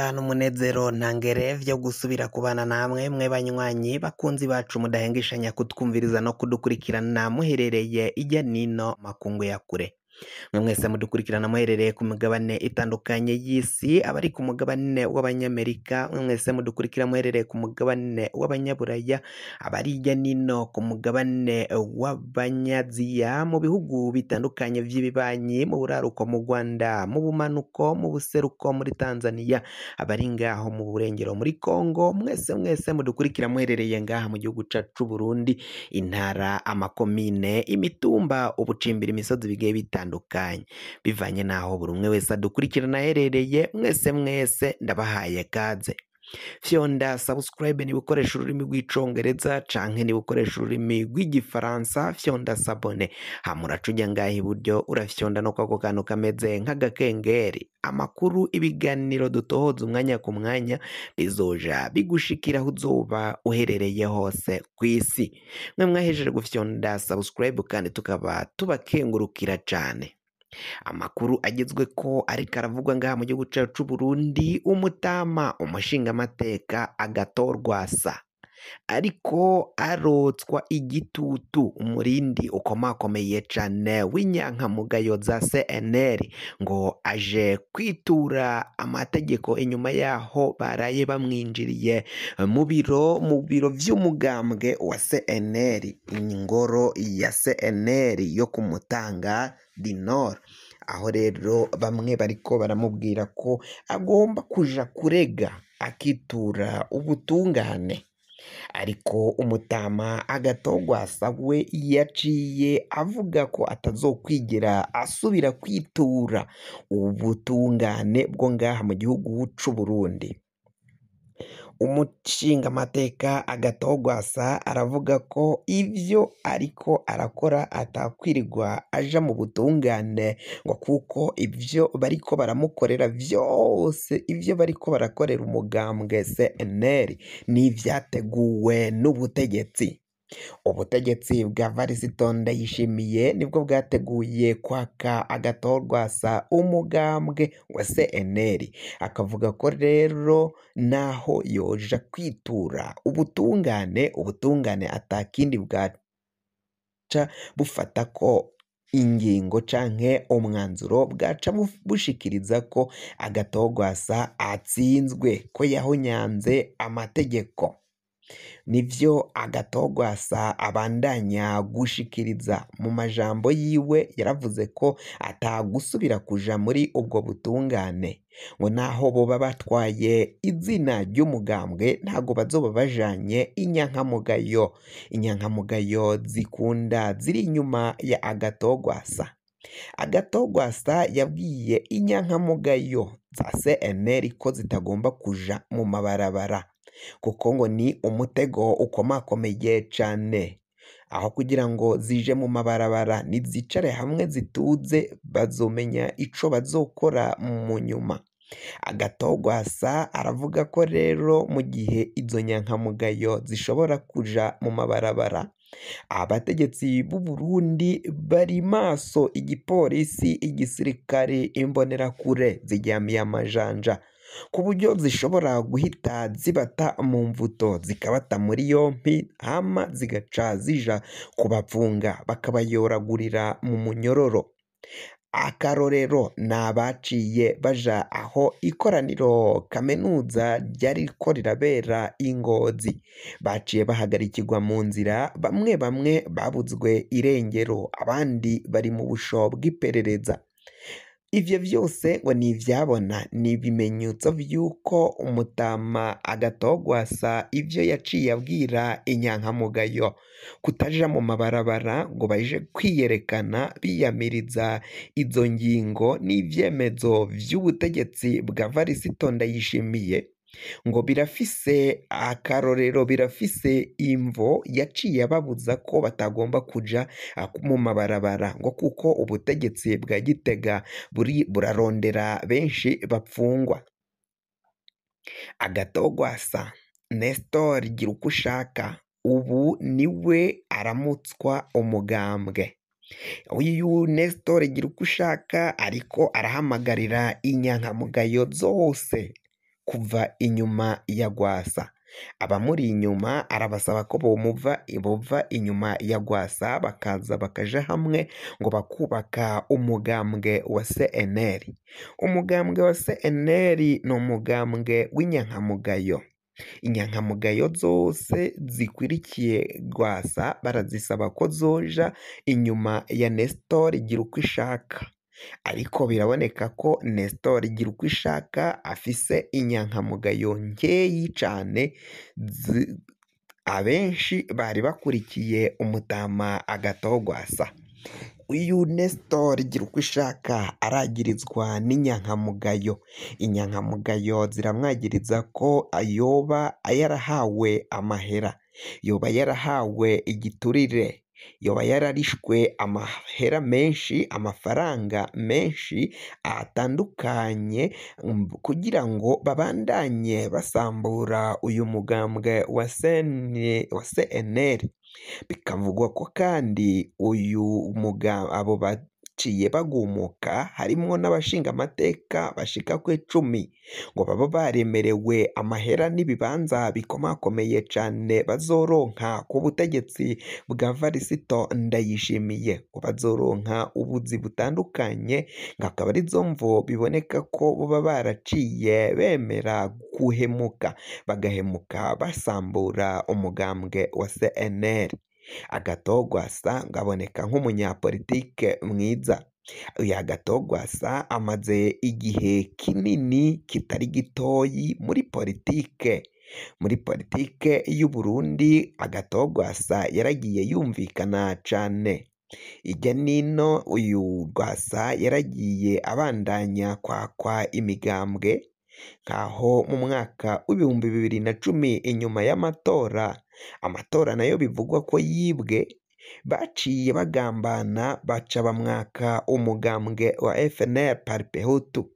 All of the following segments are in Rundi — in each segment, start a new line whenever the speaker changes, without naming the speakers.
N'umunezero ntangere vyo gusubira kubana namwe mwe banywanyi bakunzi bacu mudahengeshanya kutwumviriza no kudukurikirana muherereye ijya nino makungu ya kure. Mwe mwese mudukurikirana muherereye ku migabane itandukanye y'isi, abari ku mugabane w'abanyamerika, mwe mwese mudukurikira muherereye ku mugabane w'abanyaburaya, abari hirya nino ku mugabane w'abanyaziya, mu bihugu bitandukanye vy'ibibanyi, mu buraruko mu Rwanda, mu bumanuko, mu buseruko muri Tanzania, abari ngaho mu burengero muri Kongo, mwese mwese mudukurikira muherereye ngaha mu gihugu cacu c'Uburundi, intara, amakomine, imitumba, ubucimbira, imisozi bigiye bitandukanye, bivanye n'aho buri umwe wese adukurikirana aherereye, mwese mwese ndabahaye kaze. Fyonda subscribe niba ukoresha ururimi rw'icongereza canke niba ukoresha ururimi rw'igifaransa, fyonda sabone hama uraca uja ngaha iburyo urafyonda no kwako kantu kameze nk'agakengeri. Amakuru, ibiganiro dutohoza umwanya ku mwanya bizoja bigushikira aho uzoba uherereye hose kw'isi. Mwe mwahejeje gufyonda subscribe kandi tukaba tubakengurukira cane. Amakuru agezweko ariko aravugwa ngaha mu gihugu cacu c'Uburundi, umutama umushingamateka agatorwasa ariko arotswa igitutu umurindi ukomakomeye cane w'inyankamugayo za CNL ngo aje kwitura amategeko inyuma yaho baraye bamwinjiriye mu biro vy'umugambwe wa CNL, ingoro ya CNL yo kumutanga du Nord. Aho rero bamwe bariko baramubwira ko agomba kuja kurega akitura ubutungane, ariko umutama Agatogwasa we yaciye avuga ko atazokwigira asubira kwitura ubutungane bwo ngaha mu gihugu c'Uburundi. Umushingamateka Agatogwasa aravuga ko ivyo ariko arakora atakwirirwa aja mu butungane, ngo kuko ivyo bariko baramukorera vyose, ivyo bariko barakorera umugambwe CNL ni ivyateguwe n'ubutegetsi. Ubutegetsi bwa Varisito Ndayishimiye nibwo bwateguye kwaka Agatorwasa umugambwe wa CNL, akavuga ko rero naho yoja kwitura ubutungane, ubutungane atakindi bwaca bufata ko ingingo canke umwanzuro, bwaca bushikiriza ko Agatogwasa atsinzwe, ko yahonyanze amategeko. Nivyo Agatogwasa abandanya gushikiriza mu majambo yiwe. Yaravuze ko atagusubira kuja muri ubwo butungane, ngo naho boba batwaye izina ry'umugambwe ntago bazoba bajanye inyankamugayo, inyankamugayo zikunda ziri inyuma ya Agatogwasa. Agatogwasa yabwiye inyankamugayo za CNL ko zitagomba kuja mu mabarabara, kuko ngo ni umutego ukomakomeye cane. Aho kugira ngo zije mu mabarabara, nizicare hamwe zituze, bazomenya ico bazokora mu nyuma. Agatogwasa aravuga ko rero mu gihe izo nyankamugayo zishobora kuja mu mabarabara, abategetsi b'u Burundi bari maso, igipolisi, igisirikare, imbonerakure ziryamiye amajanja, ku buryo zishobora guhita zibata mu mvuto, zikabata muri yompi, hama zigaca zija kubapfunga bakabayoragurira mu munyororo. Akarorero ni abaciye baja aho ikoraniro kaminuza ryariko rirabera i Ngozi, baciye bahagarikirwa mu nzira, bamwe bamwe babuzwe irengero, abandi bari mu busho bw'iperereza. Ivyo vyose ngo ni ivyabona, ni ibimenyetso vy'uko umutama Agatogwasa ivyo yaciye abwira inyankamugayo kutaja mu mabarabara ngo baje kwiyerekana biyamiriza izo ngingo n'ivyemezo vy'ubutegetsi bwa Varisito Ndayishimiye, ngo birafise akarorero, birafise imvo yaciye ababuza ko batagomba kuja mu mabarabara, ngo kuko ubutegetsi bwa Gitega buri burarondera benshi bapfungwa. Agatogwasa Nestor Girukushaka ubu niwe aramutswa umugambwe. Uyu Nestor Girukushaka ariko arahamagarira inyankamugayo zose kuva inyuma ya Rwasa. Abamuri inyuma arabasaba ko bova inyuma ya Rwasa bakaza bakaja hamwe ngo bakubaka umugambwe wa CNL. Umugambwe wa CNL ni umugambwe w'inyankamugayo. Inyankamugayo zose zikwirikiye Rwasa barazisaba ko zoja inyuma ya Nestor Girukwishaka, ariko biraboneka ko Nestor Girukwishaka afise inyankamugayo nkeyi cane, abenshi bari bakurikiye umutama Agathon Rwasa. Uyu Nestor Girukwishaka aragirizwa n'inyankamugayo. Inyankamugayo ziramwagiriza ko yoba yarahawe amahera, yoba yarahawe igiturire, yoba yararishwe amahera menshi, amafaranga menshi atandukanye kugira ngo babandanye basambura uyu mugambwe wa CNL. Bikavugwa ko kandi uyu abo baciye bagumuka harimwo n'abashingamateka bashika ku 10 ngo baba baremerewe amahera n'ibibanza bikomakomeye cane bazoronka ku butegetsi bwa Varisito Ndayishimiye, ngo bazoronka ubuzi butandukanye, ngo akaba arizo mvo biboneka ko boba baraciye bemera guhemuka, bagahemuka basambura umugambwe wa CNL. Agathon Rwasa ngo aboneka nk'umunyapolitike mwiza. Uyu Agathon Rwasa amaze igihe kinini kitari gitoyi muri politike. Muri politike y'u Burundi Agathon Rwasa yaragiye yumvikana cane. Irya nino uyu Rwasa yaragiye abandanya kwakwa imigambwe, nkaho mu mwaka w'2010 inyuma y'amatora, amatora nayo bivugwa ko yibwe, baciye bagambana baca bamwaka umugambwe wa FNL Parpehutu.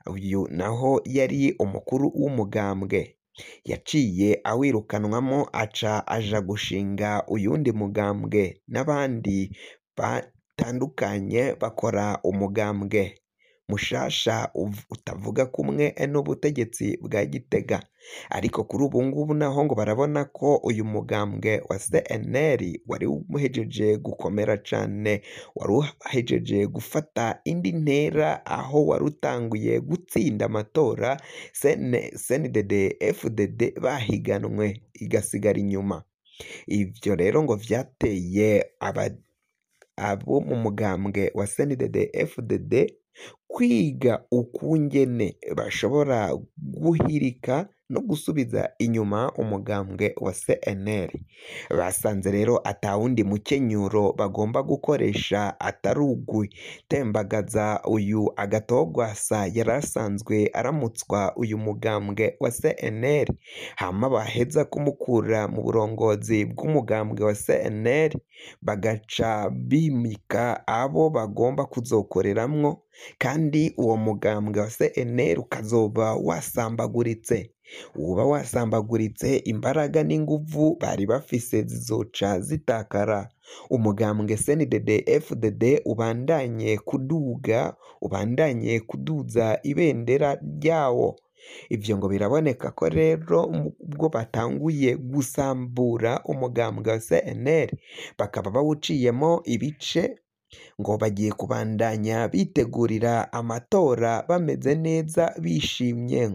Uyu naho yari umukuru w'umugambwe, yaciye awirukanwamo aca aja gushinga uyundi mugambwe n'abandi batandukanye bakora umugambwe mushasha utavuga kumwe n'ubutegetsi bwa Gitega. Ariko kuri ubu ngubu naho ngo barabona ko uyu mugambwe wa CNL wari uhejeje gukomera cane, wari uhejeje gufata indi ntera aho wari utanguye gutsinda amatora CNDD FDD bahiganwe igasigara inyuma. Ivyo rero ngo vyateye abo mu mugambwe wa CNDD FDD kwiga ukungene bashobora guhirika no gusubiza inyuma umugambwe wa CNL. Basanze rero atawundi mukenyuro bagomba gukoresha atari ugutembagaza uyu Agathon Rwasa yari asanzwe aramutswa uyu mugambwe wa CNL, hama baheza kumukura mu burongozi bw'umugambwe wa CNL bagaca bimika abo bagomba kuzokoreramwo, kandi uwo mugambwe wa CNL ukazoba wasambaguritse. Uba wasambaguritse, imbaraga n'inguvu bari bafise zizoca zitakara. Umugambwe CNDD FDD ubandanye kuduga, ubandanye kuduza ibendera ryawo. Ivyo ngo biraboneka ko rero ubwo batanguye gusambura umugambwe wa CNL bakaba bawuciyemo ibice, ngo bagiye kubandanya bitegurira amatora bameze neza bishimye,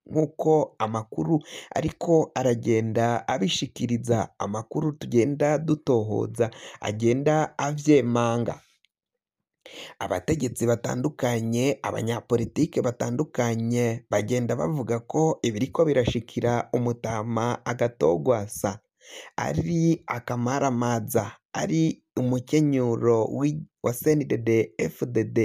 nk'uko amakuru ariko aragenda abishikiriza, amakuru tugenda dutohoza agenda avyemanga. Abategetsi batandukanye, abanyapolitike batandukanye bagenda bavuga ko ibiriko birashikira umutama Agathon Rwasa ari akamaramaza, ari umukenyuro wa CNDD FDD.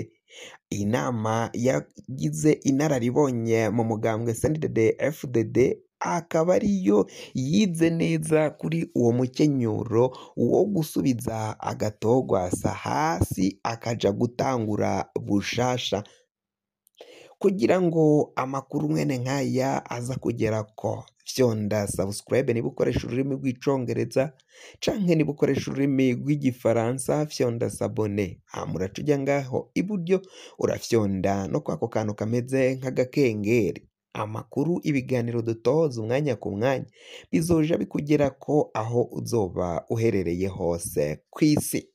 Inama yagize inararibonye mu mugambwe CNDD FDD akaba ariyo yize neza kuri uwo mukenyuro wo gusubiza Agathon Rwasa hasi akaja gutangura bushasha, kugira ngo amakuru mwene nkaya aza kugerako. Fyonda subscribe niba ukoresha ururimi rw'icongereza canke niba ukoresha ururimi rw'igifaransa, fyonda s'abonner. Hama uraca uja ngaho iburyo urafyonda no kwako kantu kameze nk'agakengeri. Amakuru, ibiganiro dutoza umwanya ku mwanya bizoja bikugerako aho uzoba uherereye hose kw'isi.